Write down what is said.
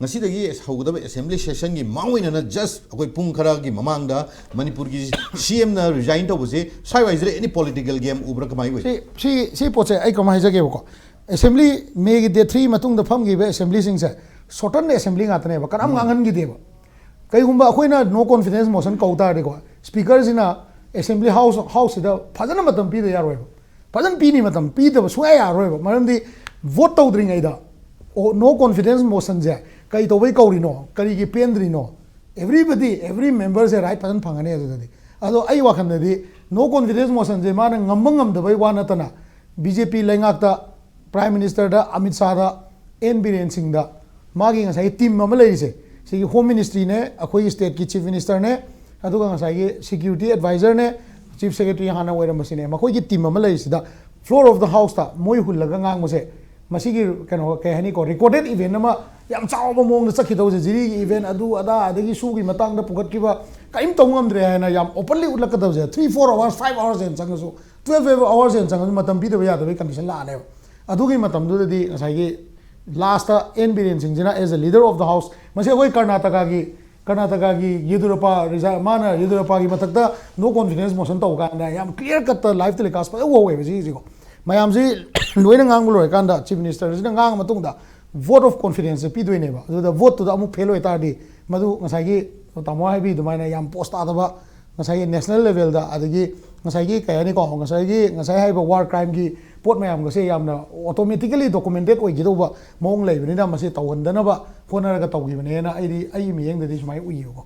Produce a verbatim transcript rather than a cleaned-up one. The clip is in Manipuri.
ꯉꯁꯤꯗꯒꯤ ꯍꯧꯒꯗꯕ assembly sessionꯒꯤ ꯃꯥꯡꯑꯣꯏꯅꯅ just ꯑꯩꯈꯣꯏ ꯄꯨꯡ ꯈꯔꯒꯤ ꯃꯃꯥꯡꯗ ꯃꯅꯤꯄꯨꯔꯒꯤ CMꯅ resign ꯇꯧꯕꯁꯦ ꯁ꯭ꯋꯥꯏꯋꯥꯏꯁꯤꯗ any political game ꯎꯕ꯭ꯔꯥ, ꯀꯃꯥꯏ ꯎꯏ? ꯁꯤ ꯁꯤ ꯁꯤ ꯄꯣꯠꯁꯦ ꯑꯩ ꯀꯃꯥꯏꯅ ꯍꯥꯏꯖꯒꯦꯕꯀꯣ, assembly Mayꯒꯤ date three ꯃꯇꯨꯡꯗ ꯐꯝꯈꯤꯕ assemblyꯁꯤꯡꯁꯦ shortened assembly ꯉꯥꯛꯇꯅꯦꯕ, ꯀꯅꯥꯝ ꯉꯥꯡꯍꯟꯈꯤꯗꯦꯕ꯫ ꯀꯩꯒꯨꯝꯕ ꯑꯩꯈꯣꯏꯅ no confidence motion ꯀꯧ ꯇꯥꯔꯗꯤꯀꯣ, speakerꯁꯤꯅ assembly house houseꯁꯤꯗ ꯐꯖꯅ ꯃꯇꯝ ꯄꯤꯗ ꯌꯥꯔꯣꯏꯕ꯫ ꯐꯖꯅ ꯄꯤꯅꯤ ꯃꯇꯝ, ꯄꯤꯗꯕ ꯁꯨꯡꯌꯥ ꯌꯥꯔꯔꯣꯏꯕ꯫ ꯃꯔꯝꯗꯤ vote ꯇꯧꯗ꯭ꯔꯤꯉꯩꯗ, ꯑꯣ, no confidence motionꯁꯦ ꯀꯩ ꯇꯧꯕꯩ ꯀꯧꯔꯤꯅꯣ, ꯀꯔꯤꯒꯤ ꯄꯦꯟꯗ꯭ꯔꯤꯅꯣ, everybody, every memberꯁꯦ right ꯐꯖꯅ ꯐꯪꯒꯅꯤ ꯑꯗꯨꯗꯗꯤ꯫ ꯑꯗꯣ ꯑꯩ ꯋꯥꯈꯜꯗꯗꯤ no confidence motionꯁꯦ ꯃꯥꯅ ꯉꯝꯕ ꯉꯝꯗꯕꯩ ꯋꯥ ꯅꯠꯇꯅ, BJP ꯂꯩꯉꯥꯛꯇ, Prime Ministerꯗ, Amit ꯁꯥꯍꯗ, N Biren ꯁꯤꯡꯗ, ꯃꯥꯒꯤ ꯉꯁꯥꯏꯒꯤ team ꯑꯃ ꯂꯩꯔꯤꯁꯦ, ꯁꯤꯒꯤ Home Ministryꯅꯦ, ꯑꯩꯈꯣꯏꯒꯤ stateꯀꯤ Chief Ministerꯅꯦ, ꯑꯗꯨꯒ ꯉꯁꯥꯏꯒꯤ security advisorꯅꯦ, Chief Secretary ꯍꯥꯟꯅ ꯑꯣꯏꯔꯝꯕꯁꯤꯅꯦ, ꯃꯈꯣꯏꯒꯤ team ꯑꯃ ꯂꯩꯔꯤꯁꯤꯗ floor of the houseꯇ ꯃꯣꯏ ꯍꯨꯜꯂꯒ ꯉꯥꯡꯕꯁꯦ, ꯃꯁꯤꯒꯤ ꯀꯩꯅꯣ, ꯀꯩ ꯍꯥꯏꯅꯤꯀꯣ, recorded event ꯑꯃ ꯌꯥꯝ ꯆꯥꯎꯕ ꯃꯑꯣꯡꯗ ꯆꯠꯈꯤꯗꯧꯁꯦ, ꯖꯤꯔꯤꯒꯤ event ꯑꯗꯨ ꯑꯗꯥ, ꯑꯗꯒꯤ ꯁꯨꯒꯤ ꯃꯇꯥꯡꯗ ꯄꯨꯈꯠꯈꯤꯕ, ꯀꯔꯤꯝ ꯇꯧ ꯉꯝꯗ꯭ꯔꯦ ꯍꯥꯏꯅ ꯌꯥꯝ openly ꯎꯠꯂꯛꯀꯗꯕꯁꯦ, three four hours, five hours ꯍꯦꯟꯅ ꯆꯪꯉꯁꯨ, twelve hours ꯍꯦꯟꯅ ꯆꯪꯉꯁꯨ ꯃꯇꯝ ꯄꯤꯗꯕ ꯌꯥꯗꯕꯒꯤ condition ꯂꯥꯛꯑꯅꯦꯕ꯫ ꯑꯗꯨꯒꯤ ꯃꯇꯝꯗꯨꯗꯗꯤ ꯉꯁꯥꯏꯒꯤ lastꯇ N Biren ꯁꯤꯡꯁꯤꯅ as a leader of the house, ꯃꯁꯤ ꯑꯩꯈꯣꯏ ꯀꯔꯅꯥꯇꯀꯥꯒꯤ, ꯀꯔꯅꯥꯇꯀꯥꯒꯤ ꯌꯦꯗꯨꯔꯞꯄ ꯔꯤꯖꯥ-, ꯃꯥꯅ ꯌꯦꯗꯨꯔꯞꯄꯒꯤ ꯃꯊꯛꯇ no confidence motion ꯇꯧꯕ ꯀꯥꯟꯗ ꯌꯥꯝ clear cutꯇ live telecast ꯐꯖꯅ ꯎꯍꯧꯋꯦꯕ ꯁꯤꯒꯤꯁꯤꯀꯣ꯫ ꯃꯌꯥꯝꯁꯤ ꯂꯣꯏꯅ ꯉꯥꯡꯕ ꯂꯣꯏꯔꯀꯥꯟꯗ Chief Ministerꯁꯤꯅ ꯉꯥꯡꯉ ꯃꯇꯨꯡꯗ vote of confidenceꯁꯦ ꯄꯤꯗꯣꯏꯅꯦꯕ꯫ ꯑꯗꯨꯗ voteꯇꯨꯗ ꯑꯃꯨꯛ fail ꯑꯣꯏꯇꯥꯔꯗꯤ, ꯃꯗꯨ ꯉꯁꯥꯏꯒꯤ ꯇꯥꯃꯣ ꯍꯥꯏꯕꯤ ꯑꯗꯨꯃꯥꯏꯅ ꯌꯥꯝ ꯄꯣꯁ ꯇꯥꯗꯕ, ꯉꯁꯥꯏꯒꯤ national levelꯗ, ꯑꯗꯒꯤ ꯉꯁꯥꯏꯒꯤ ꯀꯩ ꯍꯥꯏꯅꯤꯀꯣ, ꯉꯁꯥꯏꯒꯤ, ꯉꯁꯥꯏ ꯍꯥꯏꯔꯤꯕ war crimeꯒꯤ ꯄꯣꯠ ꯃꯌꯥꯝꯒꯁꯦ ꯌꯥꯝꯅ automatically documented ꯑꯣꯏꯒꯗꯧꯕ ꯃꯑꯣꯡ ꯂꯩꯕꯅꯤꯅ, ꯃꯁꯤ ꯇꯧꯍꯟꯗꯅꯕ ꯍꯣꯠꯅꯔꯒ ꯇꯧꯈꯤꯕꯅꯦꯅ ꯑꯩꯗꯤ, ꯑꯩꯒꯤ ꯃꯤꯠꯌꯦꯡꯗꯗꯤ ꯁꯨꯃꯥꯏꯅ ꯎꯏꯌꯦꯕꯀꯣ꯫